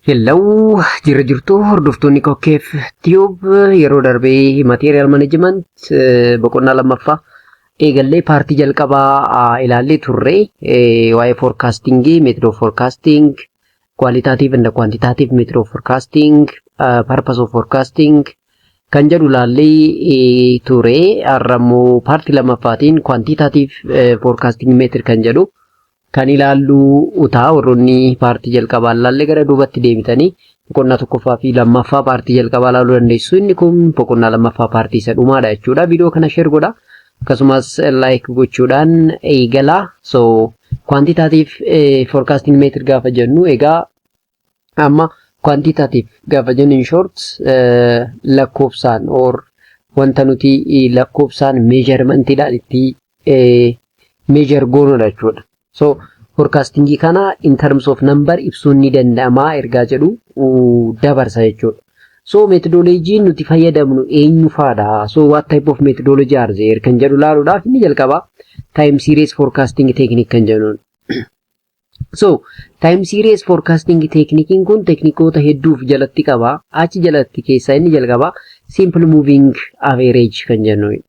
Hello, jirtu hordoftoonni Kokkeef Tube yeroo darbee material management boqonnaa lammaffaa eegallee paartii jalqabaa ilaallee turre waa'ee forecasting, method of forecasting, qualitative and quantitative method of forecasting, purpose of forecasting kan jedhu ilaallee ture. Har'ammoo paartii lammaffaatiin quantitative forecasting method kan jedhu kan ilaallu utaa warroonni paartii jalqabaa ilaallee gara duubatti deebitanii boqonnaa tokkoffaa fi lammaffaa paartii jalqabaa ilaaluu dandeessu. Inni kun boqonnaa lammaffaa paartii isa dhumaadha jechuudha. Viidiyoo kana share godha. Akkasumas like gochuudhaan eegala. So quantitative forecasting method gaafa jennu egaa amma quantitative gaafa jennu in short lakkoofsaan or wanta nuti lakkoofsaan measurementidhaan itti measure goonudha jechuudha. So forecasting kana in terms of number ibsuun ni danda'ama ergaa jedhu dabarsa jechuudha. So methodology nuti fayyadamnu eenyu faadha? So what type of methodology are there kan jedhu ilaaluudhaaf inni jalqaba time series forecasting technique kan jedhuun. So time series forecasting technique kun teknikoota hedduuf jalatti qaba. Achi jalatti keessaa inni jalqaba simple moving average kan jennuudha.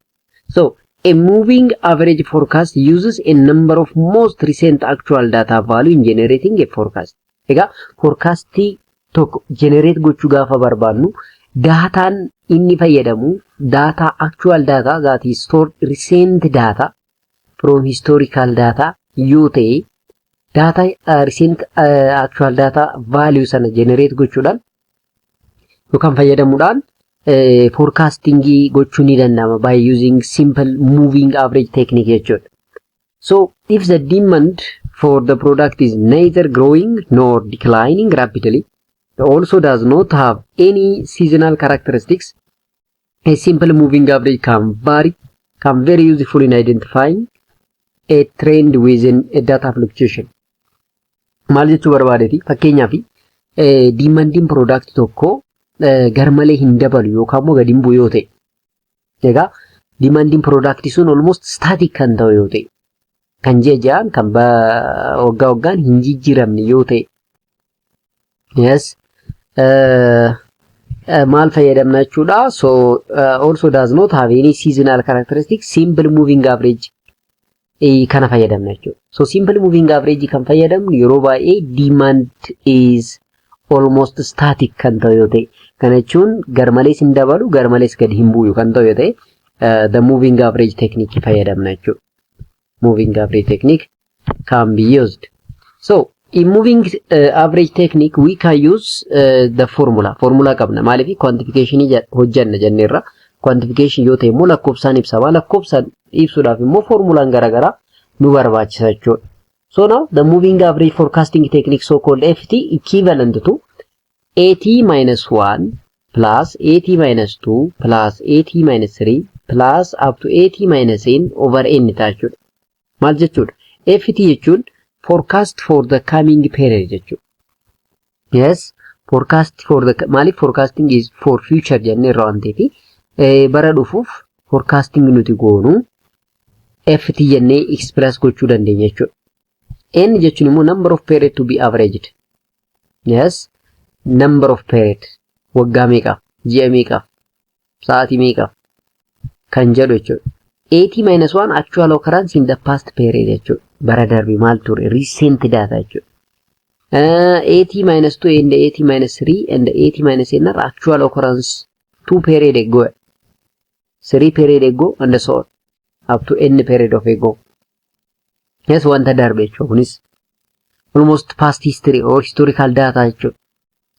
So a moving average forecast uses a number of most recent actual data value in generating a forecast. Ega forecastii tokko generate gochuu gaafa barbaannu daataan inni fayyadamu data actual data that is stored recent data from historical data yoo ta'e data recent actual data value sana generate gochuudhaan yookaan fayyadamuudhaan forecasting gochuun ni danda'ama by using simple moving average technique jechuudha. So if the demand for the product is neither growing nor declining rapidly, also does not have any seasonal characteristics, a simple moving average can very useful in identifying a trend within a data fluctuation. Maal jechuu barbaadeeti fakkeenyaaf demanding product tokko garmalee hin dabalu yookaan immoo gadi hin bu'u yoo ta'e egaa demanding product sun almost static kan ta'u yoo ta'e kan jejaan kan waggaa waggaan hin jijjiiramne yoo ta'e yes maal fayyadamna jechuudha. So also does not have any seasonal characteristics, simple moving average kana fayyadamna jechuudha. So simple moving average kan fayyadamnu yeroo baay'ee demand is almost static kan ta'u yoo ta'e kana jechuun garmalees hin dabalu garmalees gadi hin bu'u kan ta'u yoo ta'e the moving average technique fayyadamna jechuudha. Moving average technique can be used. So in moving average technique we can use the formula qabna. Maaliif quantification hojjanna jenneerra quantification yoo ta'e immoo lakkoofsaan ibsama. Lakkoofsaan ibsuudhaaf immoo formulaan garagaraa nu barbaachisa jechuudha. So now the moving average forecasting technique so called FT equivalent to AT minus 1 plus AT minus 2 plus AT minus 3 plus up to AT minus n over n jechuudha. Maal jechuudha? FT jechuun forecast for the coming period jechuudha. Yes, forecast for the maaliif forecasting is for future jennee irraa waan ta'eef bara dhufuuf forecasting nuti goonu FT jennee express gochuu dandeenya jechuudha. N jechuun immoo number of period to be averaged. Yes, number of period waggaa meeqaaf ji'a meeqaaf sa'aatii meeqaaf kan jedhu jechuudha. 80 minus 1 actual occurrence in the past period jechuudha. Bara darbe maal ture recent data jechuudha. 80 minus 2 and 80 minus 3 and 80 minus n are actual occurrence 2 period ago, 3 period ago and so on up to n period of ago. Yes, wanta darbe jechuudha. Kunis almost past history or historical data jechuudha.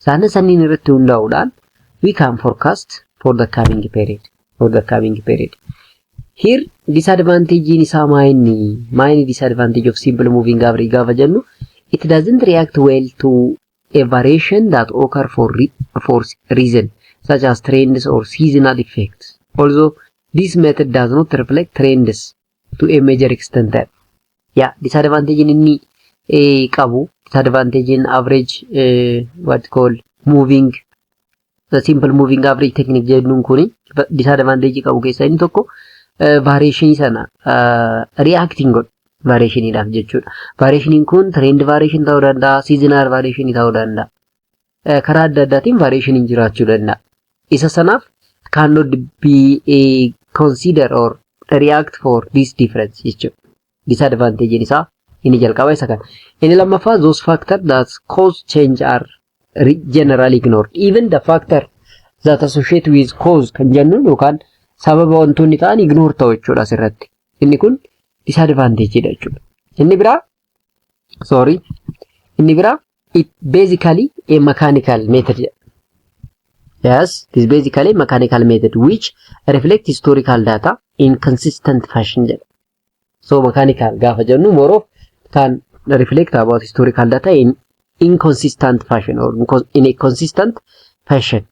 Sana sanniin irratti hundaa'uudhaan we can forecast for the coming period. Here disadvantage isaa maayini disadvantage of simple moving average gaafa jennu it doesn't react well to a variation that occur for reason such as trends or seasonal effects. Also this method does not reflect trends to a major extent. Yeah, disadvantage inni qabu disadvantage in average what called moving the simple moving average technique jennuun kuni disadvantage qabu keessaa inni tokko variation sana reacting god variation idhaaf jechuudha. Variation kun trend variation ta'uu danda'a, seasonal variation ta'uu danda'a. karaa adda addaatiin variation jiraachuu danda'a. Isa sanaaf cannot be consider or react for this difference jechuudha. Disadvantage isaa inni jalqaba isa kana. Inni lammaffaa those factors that cause change are generally ignored. Even the factor that associate with cause kan jennuun yookaan sababa wantoonni ta'an ignore ta'u jechuudha asirratti. Inni kun disadvantage dha jechuudha. Inni biraa it basically a mechanical method. Yes, it is basically a mechanical method which reflects historical data in consistent fashion. So mechanical gaafa jennu more of can reflect about historical data in inconsistent fashion or in a consistent fashion.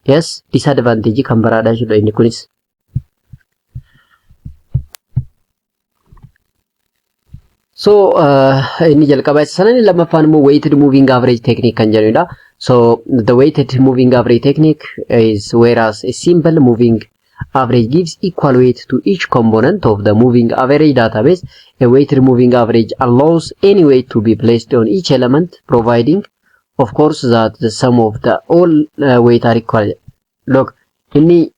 Yes, disadvantage kan baraadha jechuudha inni kunis. So inni jalqaba isa sana lammaffaan immoo weighted moving average technique kan jedhudha. So the weighted moving average technique is whereas a simple moving average gives equal weight to each component of the moving average database, a weighted moving average allows any weight to be placed on each element, providing, of course, that the sum of the all weight are equal. Look, inni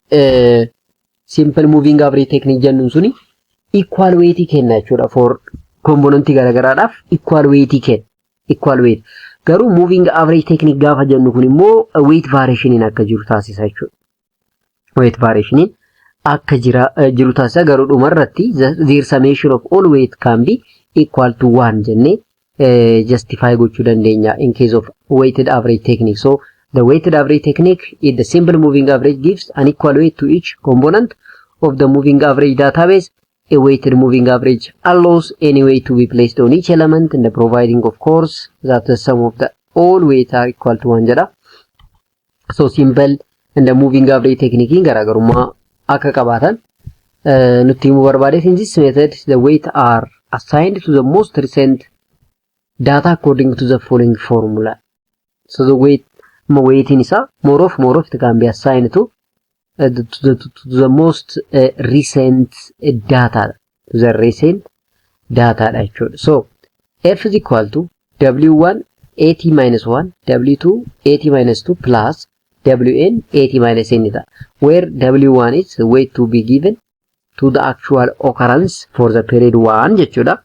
simple moving average technique jennuun suni equal weight kenna jechuudha for component garagaraadhaaf equal weight kenna. Equal weight. Garuu moving average technique gaafa jennu kun immoo weight variation akka jiru taasisa jechuudha. Weight variation akka jiru taasisa garuu dhumarratti the summation of all weight can be equal to 1 jennee justify gochuu dandeenya in case of weighted average technique. So the weighted average technique is the simple moving average gives an equal weight to each component of the moving average database. A weighted moving average allows any weight to be placed on each element and providing, of course, that the sum of the all weight are equal to 1 jedha. So simple and the moving average technique garaagarummaa akka qabaatan nutti himuu barbaade. In this method, the weight are assigned to the most recent data according to the following formula. So the weighting isa more of it can be assigned to the most recent data. To the recent data actually. So F is equal to W1 AT minus 1, W2 AT minus 2 plus WN AT minus N, where W1 is the weight to be given to the actual occurrence for the period 1 jechuudha.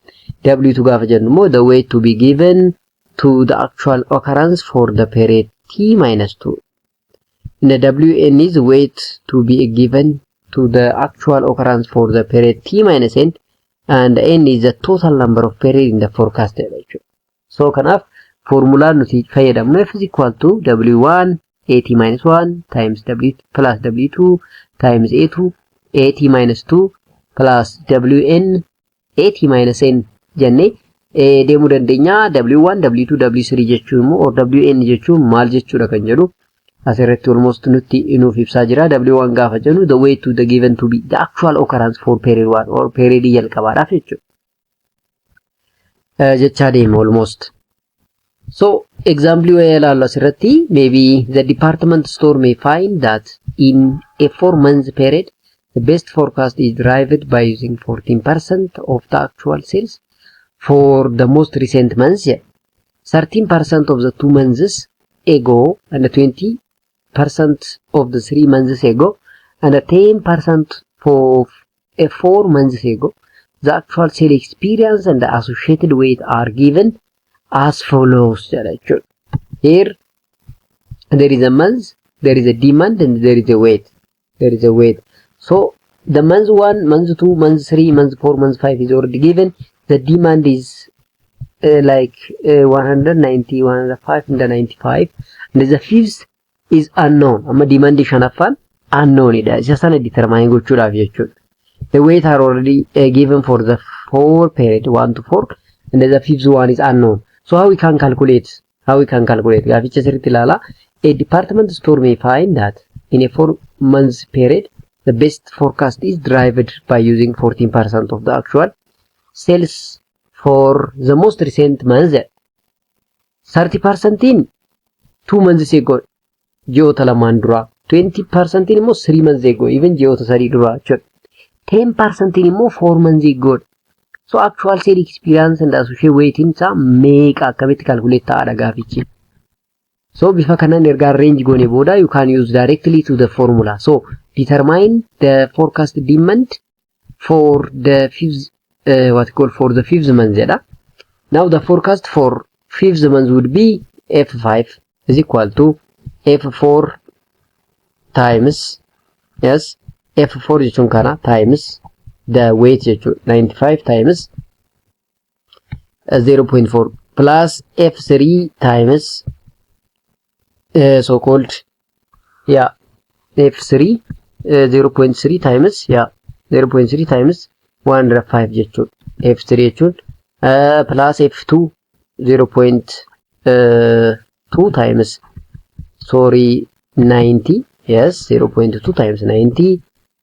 W2 gaafa jennu the weight to be given to the actual occurrence for the period T minus 2. The WN is weight to be given to the actual occurrence for the period T minus N, and N is the total number of periods in the forecasted. So kanaaf formula nuti fayyadamnu F is equal to W1 AT minus 1 times W plus W2 times A2 AT minus 2 plus WN AT minus N jennee deemuu dandeenya. W1 W2 W3 jechuun immoo or WN jechuun maal jechuudha kan jedhu asirratti almost nutti inuuf ibsaa jira. W1 gaafa jennu the weight to the given to be the actual occurrence for period 1 or period jalqabaadhaaf jechuudha jechaa deema almost. So example ilaallu asirratti maybe the department store may find that in a 4-month period the best forecast is derived by using 14% of the actual sales for the most recent months, 13% of the 2 months ago, and 20% of the 3 months ago, and 10% of a 4 months ago. The actual sale experience and the associated weight are given as follows. Here there is a month, there is a demand, and there is a weight. So the month 1, month 2, month 3, month 4, month 5 is already given. The demand is like 190, 105, and 95, and the fifth is unknown. Amma demand shanaffan unknown ida. Isa sana determine gochuudhaaf jechuudha. The weight are already given for the 4 period 1 to 4, and the fifth one is unknown. So how we can calculate? Gaaficha sirriitti ilaala. A department store may find that in a 4 months period the best forecast is derived by using 14% of the actual sales for the most recent month, 30% in 2 months ago, ji'oota lamaan dura, 20% in immoo 3 months ago, even ji'oota 3 dura, 10% in immoo 4 months ago. So actual sale experience and associate weighting isaa meeqa akkamitti calculate ta'aadha gaafichi. So bifa kanan erga range gone boda you can use directly to the formula. So determine the forecast demand for the fifth for the fifth month. Now the forecast for fifth month would be F5 is equal to F4 times F4 jechuun kana times the weight jechuun 95 times 0.4 plus F3 times so called F3 0.3 times 0.3 times 105 jechuun F3 jechuun plus F2 0.2 times 90 0.2 times 90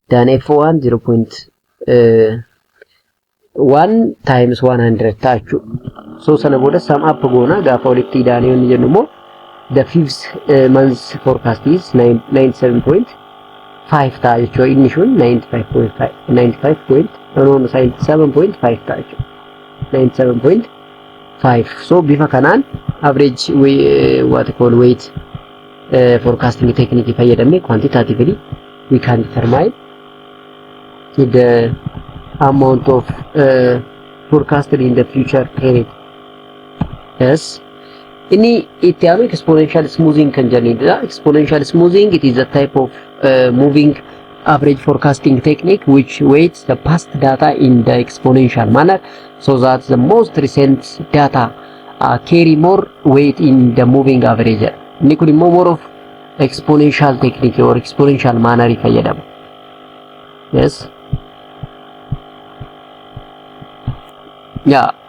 then F1 0.1 times 100 tachu. So sana boda sum up gona gafa walitti daani yonni jennu mo the fifth month forecast is 97.5 tachu inni shun 95.5 97.5 tachu 97.5. So bifa kanan average weight forecasting technique fayyadamne quantitatively we can determine the amount of forecasted in the future period. Yes. Ini itiano exponential smoothing kan janidha. Exponential smoothing, it is a type of moving average forecasting technique which weights the past data in the exponential manner so that the most recent data carry more weight in the moving average. Ini kun immoo more of exponential technique or exponential manner fayyadamu. Yes.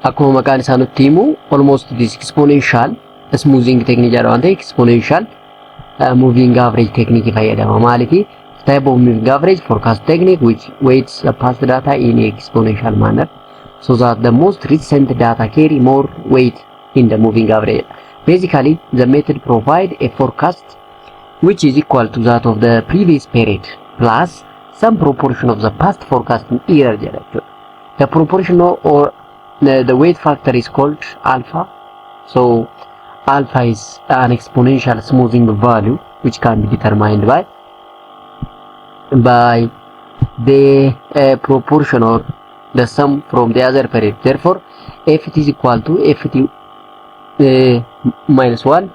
Akkuma maqaan isaa nutti himu almost this exponential smoothing technique jedhama wanta exponential moving average technique fayyadama. Maalifi type of moving average forecast technique which weights the past data in exponential manner so that the most recent data carry more weight in the moving average. Basically, the method provides a forecast which is equal to that of the previous period plus some proportion of the past forecasting year. The proportion or the weight factor is called alpha. So alpha is an exponential smoothing value which can be determined by the proportion or the sum from the other period. Therefore, Ft is equal to Ft minus 1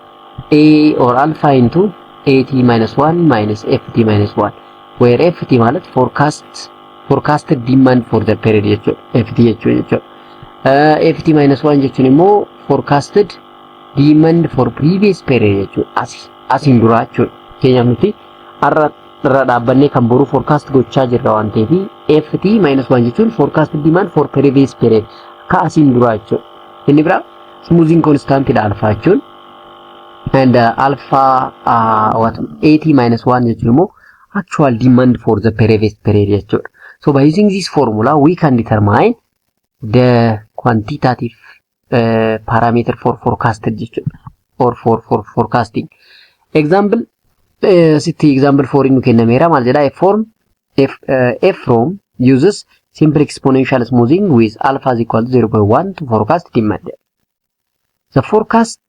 A or alpha into At minus 1 minus Ft minus 1, where Ft ማለት forecasted demand for the period jechuudha. Ft jechuudha. Ft minus 1 jechuun immoo forecasted demand for previous period jechuudha. Asiin dura jechuudha. Keenyaaf nuti irra dhaabbannee kan boru forecast gochaa jirra waan ta'eef Ft minus 1 jechuun forecasted demand for previous period ka asiin dura jechuudha. Inni biraa smoothing constant dha alpha jechuun and alpha At minus 1 jechuun immoo actual demand for the previous period jechuudha. So by using this formula we can determine the quantitative parameter for forecasted or for forecasting. Example example for in kennameera maal jedha f from uses simple exponential smoothing with alpha is equal to 0.1 to forecast demand. The forecast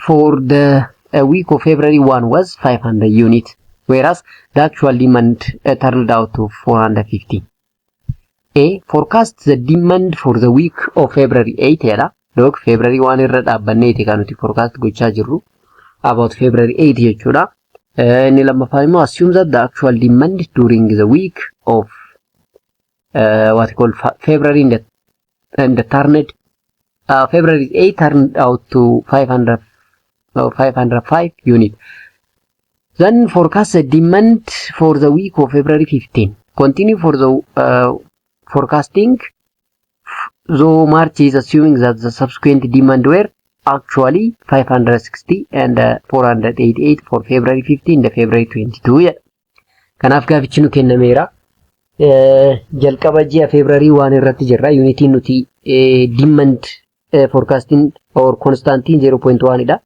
for the week of February 1 was 500 units, whereas the actual demand turned out to 450. A forecast the demand for the week of February 8 jedha. Look, February 1 irra dhaabbanneeti kan nuti forecast gochaa jirru about February 8 jechuudha. Inni lammaffaan immoo assume that the actual demand during the week of February and the turned February 8 turned out to 505 units. Then forecast the demand for the week of February 15. Continue for the forecasting. So March is assuming that the subsequent demand were actually 560 and 488 for February 15 and February 22. Kanaaf gaafichi nu kennameera. Jalqaba ji'a February 1 irratti jirra. Unitiin nuti demand forecasting or constantiin 0.1 dha.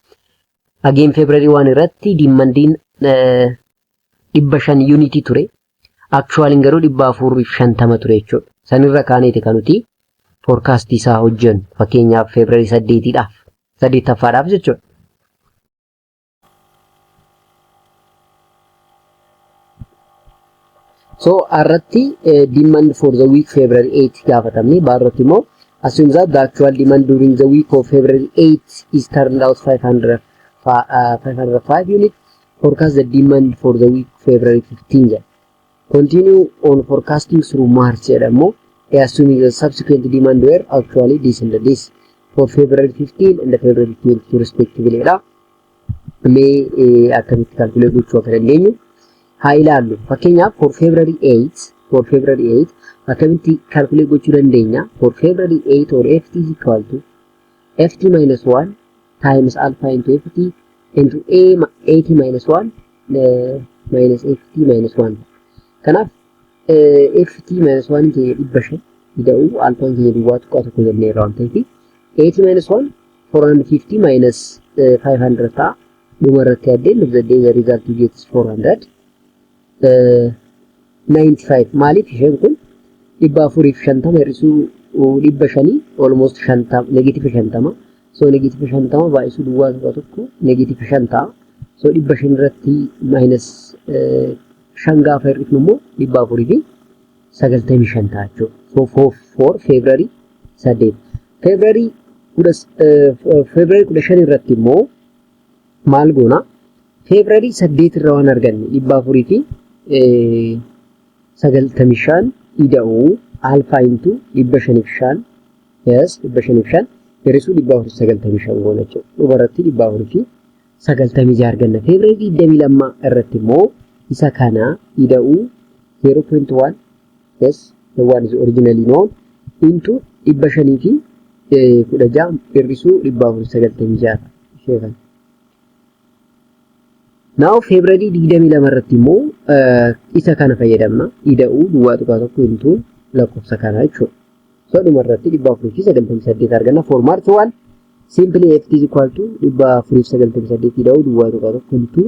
Again February 1 irratti demandin 500 unity ture. Actual garuu 450 ture jechuudha. Sanirra kaaneeti kan nuti forecast isaa hojjennu. Fakkeenyaaf February 8 dhaaf 8ffaadhaaf jechuudha. So arratti demand for the week February 8 gaafatamni baarratti mo assume that the actual demand during the week of February 8 is turned out 505 units. Forecast the demand for the week February 15. Continue on forecasting through March jedhamu assuming the subsequent demand were actually this and this for February 15 and February 22 respectively dha. May akkamitti calculate gochuu akka dandeenyu haa ilaallu. Fakkeenyaaf for February 8 akkamitti calculate gochuu dandeenya. For February 8 or FT is equal to FT minus 1 times alpha into FT into A80 minus 1 minus FT minus 1. Kanaaf FT minus 1 keenya 500 ida'u alpha keenya duwwaa tuqaa tokko jennee irraa waan ta'eef 80 minus 1 450 minus 500 ta'a. Dhuma irratti addeen the day the result you get is 495. Maaliif isheen kun 450 hir'isuu 500 almost 50 negative 50. So negative 50 baay'isuu duwwaa tuqaa tokko negative 5 ta'a. So 500 irratti minus 5 gaafa hir'ifnu immoo 495 ta'a jechuudha. So for February 8. February 15 irratti immoo maal goona? February 8 irraa waan arganne 495 ida'uu alpha into 505 yes 505 hir'isuu 495 goona jechuudha. Dhumarratti 496 arganna. February 22 irratti immoo isa kana ida'uu 0.1 yes the one is originally known into 500 fi 16 hir'isuu 496 Now February 22 irratti immoo isa kana fayyadamna ida'uu duwwaa tuqaa tokko into lakkoofsa kana jechuudha. So dhumarratti 498 arganna. For March 1 simply FT is equal to 498 ida'uu duwwaa tuqaa tokko into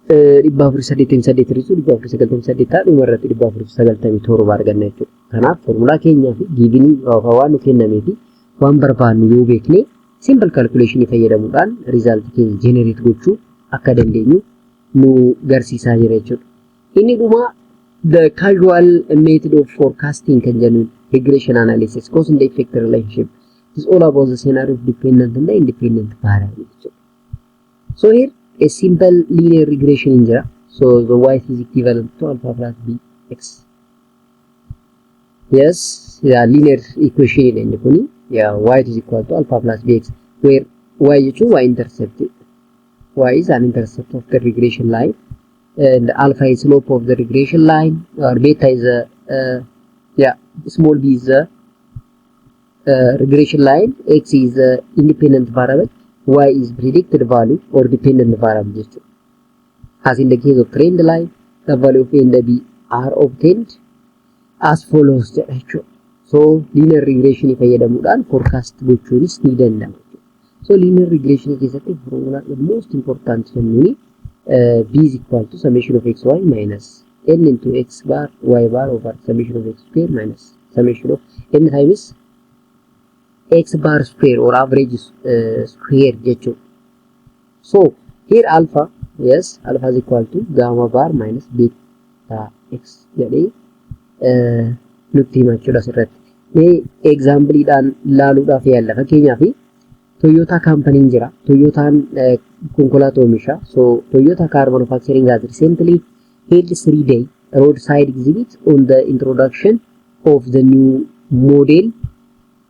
488 hir'isuu 498 ta'a. Dhumarratti 497 arganna jechuudha. Kanaaf formulaa keenyaa fi giivini waan nu kennamee fi waan barbaannu yoo beekne simple calculation fayyadamuudhaan result keenya generate gochuu akka dandeenyu nu garsiisaa jira jechuudha. Inni dhuma the casual method of forecasting kan jennu regression analysis cause and effect relationship is all about the scenario of dependent and the independent variable. So here a simple linear regression in jira. So the y is equivalent to alpha plus bx. Yes, linear equation in kuni y is equal to alpha plus bx where y jechuun y intercept. Y is an intercept of the regression line and alpha is slope of the regression line or beta is small b is the regression line, x is the independent variable, y is predicted value or dependent variable. As in the case of trend line, the value of a and b are obtained as follows. So linear regression fayyadamuudhaan forecast gochuunis ni danda'ama. So linear regression is the formula the most important jennuni b is equal to summation of xy minus n into x bar y bar over summation of x square minus summation of n times x bar square or average square jechuudha. So here alpha yes alpha is equal to gamma bar minus beta x jedhee nutti himachuudha asirratti. Mee example-dhaan ilaaluudhaaf yaalla. Fakkeenyaaf Toyota company jira. Toyotaan konkolaataa oomisha. So Toyota car manufacturing has recently held 3-day roadside exhibit on the introduction of the new model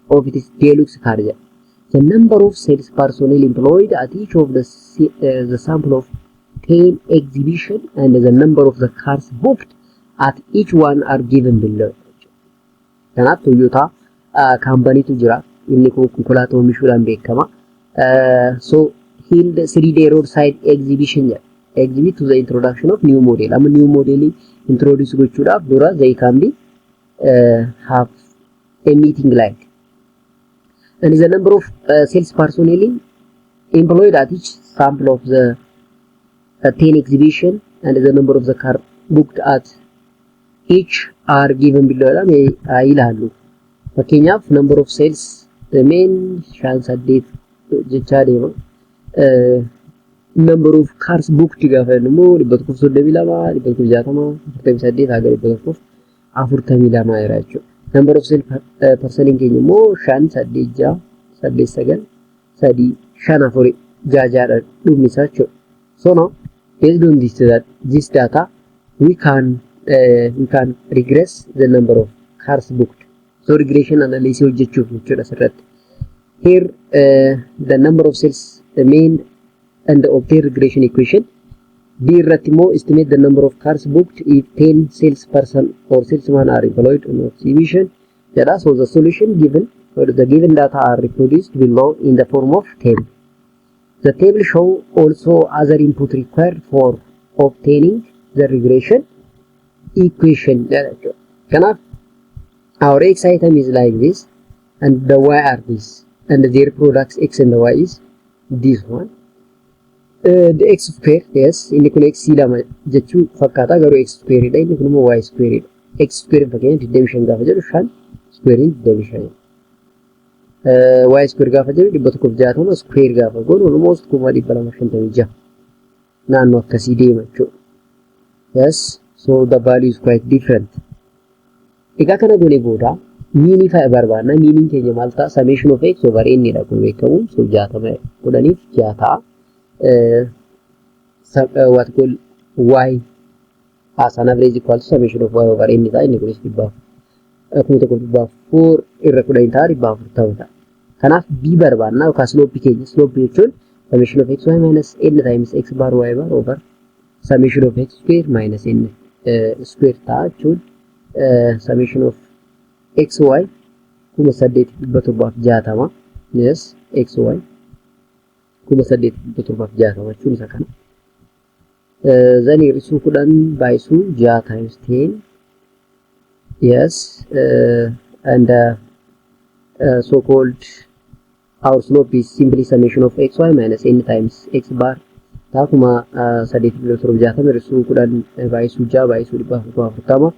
of its deluxe car. The number of sales personnel employed at each of the sample of 10 exhibition and the number of the cars booked at each one are given below. Kanaaf Toyota company tu jira. Inni konkolaataa oomishuudhaan beekama. So held 3-day roadside exhibition exhibit to the introduction of new model. Amma new model introduce gochuudhaaf dura they can be have a meeting like. And the number of sales personnel employed at each sample of the 10 exhibition and the number of the car booked at each are given below. Ilaalu. Fakkeenyaaf number of sales the main chance at date jechaa deema number of cars booked gaafannu dhibba tokkoof 32 dhibba tokkoof 60 48 haga dhibba tokkoof 42 jira jechuudha. Number of sales person keenya immoo 5 8 6 8 9 3 5 4 jajaadha dhumisaa jechuudha. So now based on this data we can regress the number of cars booked. So regression analysis hojjechuuf jechuudha asirratti. Here the number of sales the main and the obtain regression equation. B ratimo estimate the number of cars booked if 10 salesperson or salesman are employed on exhibition. So the solution given or the given data are reproduced below in the form of table. The table show also other input required for obtaining the regression equation. Our x item is like this and the y are this and their products x and the y is this one. The x square, yes, inni kun x lama jechuu fakkaata garuu x square dha, inni kun immoo y square dha. X square fakkeenya 25 gaafa jedhu 5 square 25. Y square gaafa jedhu 160 square gaafa godhu almost 256 naannoo akkasii deema jechuudha. Yes, so the value is quite different. Egaa kana goone booda mean fa'a barbaadna. Meaning keenya maal ta'a? Summation of x over n dha kun beekamu. So 60 godhaniif 60 what call y as an average equal to summation of y over n is inni kunis dhibbaaf kuma tokko dhibbaaf 4 irra kudhan ta'a dhibbaaf 40 ta'a. Kanaaf b barbaadna yookaan slope keenya slope jechuun summation of xy minus n times x bar y bar over summation of x square minus n square ta'a jechuun summation of xy kuma 8,760 yes xy kuma 8,760 jechuun isa kana. Then hir'isuu 10 baay'isuu 6 times 10 yes and so called our slope is simply summation of xy minus n times x bar taakuma 8,760 hir'isuu 10 baay'isuu 6 baay'isuu 440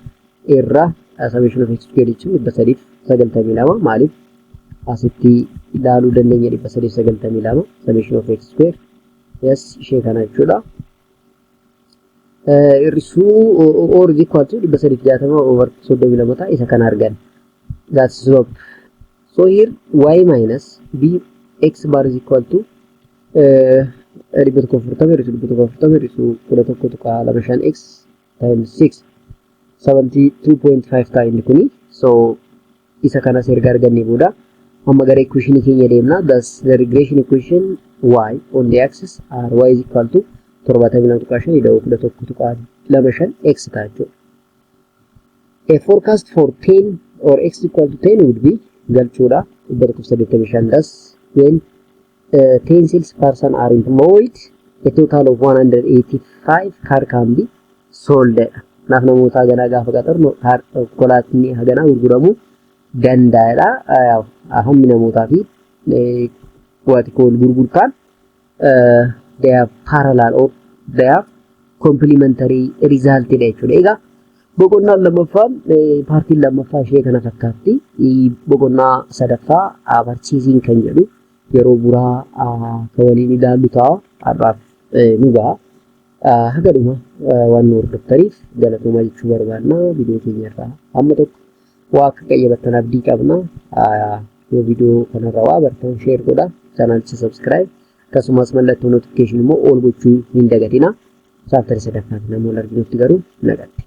irra summation of x square jechuun 392 maaliif asitti ilaaluu dandeenya 392 summation of x square yes ishee kana jechuudha. Hir'isuu or is equal to 360 over 32 isa kana argan. That's slope. So here y minus b x bar is equal to 140 x times 6 72.5 ta'e inni kuni. So isa kana erga arganne booda amma gara equation keenya deemna. Thus the regression equation y on the axis are y is equal to 7.5 x ta'a jechuudha. A forecast for 10 or x equal to 10 would be galchuudha 185. Thus when 10 salesperson are employed a total of 185 car can be sold. Naaf namoota haganaa gaafa qaxarnu konkolaatni haganaa gurguramuu danda'aadha. Hammi namootaa fi waati kool gurgurtaan they are parallel or they are complementary result dha jechuudha. Egaa boqonnaan lammaffaan paartiin lammaffaa ishee kana fakkaatti. Boqonnaa sadaffaa purchasing kan jedhu yeroo buraa kan waliin ilaallu ta'a. Har'aaf nu ga'a. Hagadhuma waan hordoftaniif galatoomaa jechuu barbaadna. Viidiyoo keenyarraa amma tokko waa akka qayyabattan abdii qabna. Yoo viidiyoo kanarraa waa bartan share godha. Channelicha subscribe akkasumas mallattoo notification immoo all gochuu hin dagatina. Chapter sadaffaa namoota arginutti garuu nagaatti.